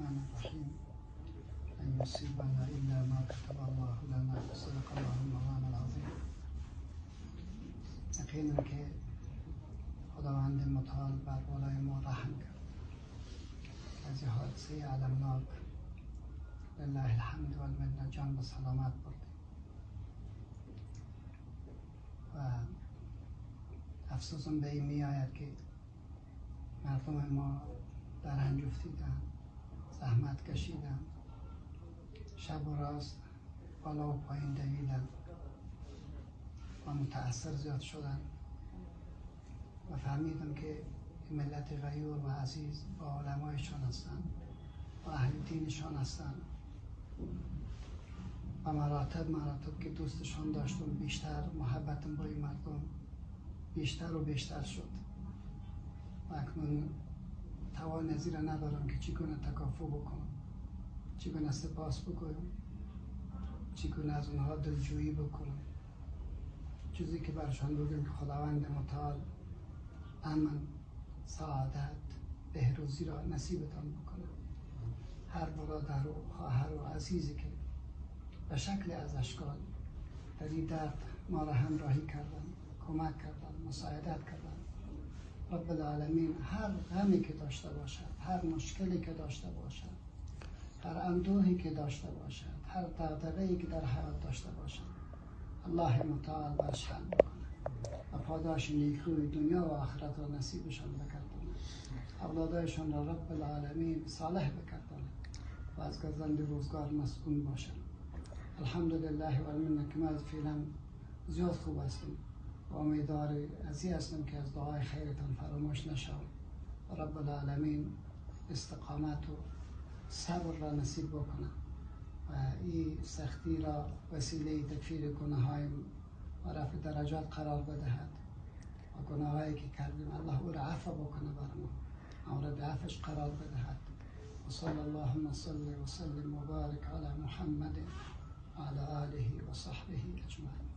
الرحمن الرحیم. لن یصیبنا الا ما کتب الله لنا. صدق الله مولانا العظیم. یقینا که خداوند متعال بر بالای ما رحم کرد از این حادثه المناک لله الحمد والمنه جان به سلامت بردیم و افسوسم به این می آید که مردم ما در رنج افتیدن، زحمت کشیدن، شب و راست بالا و پایین دویدن و متأثر زیاد شدن و فهمیدم که ملت غیور و عزیز با علمایشان هستند و اهل دینشان هستند و مراتب مراتب که دوستشان داشتم بیشتر محبتم با این مردم بیشتر و بیشتر شد و اکنون توان از این را ندارم که چگونه تکافو بکنم، چگونه سپاس بکنم، چگونه از اونها دلجویی بکنم. چیزی که برشان بگم که خداوند متعال امن، سعادت، بهروزی را نصیبتان بکنه. هر برادر و خواهر و عزیزی که به شکل از اشکال در این درد ما را همراهی کردن، کمک کردن، مساعدت کردن، رب العالمین هر غمی که داشته باشد، هر مشکلی که داشته باشد، هر اندوهی که داشته باشد، هر دغدغه‌ای که در حیات داشته باشد، الله متعال برش حل بکنه و پاداش نیکوی دنیا و آخرت را نصیبشان بکردانه، اولادایشان را رب العالمین صالح بکردانه و از گزند روزگار مسئول باشند. الحمدلله و المنه که من فعلا زیاد خوب هستم و امیدوار از این هستم که از دعای خیرتان فراموش نشوم. رب العالمین استقامت و صبر را نصیب بکنه و این سختی را وسیله تکفیر گناهایم و رفع درجات قرار بدهد و گناهایی که کردیم الله او را عفو بکنه، بر ما مورد عفوش قرار بدهد. و صلی اللهم صل و سلم و بارک علی محمد و علی آله و صحبه اجمعین.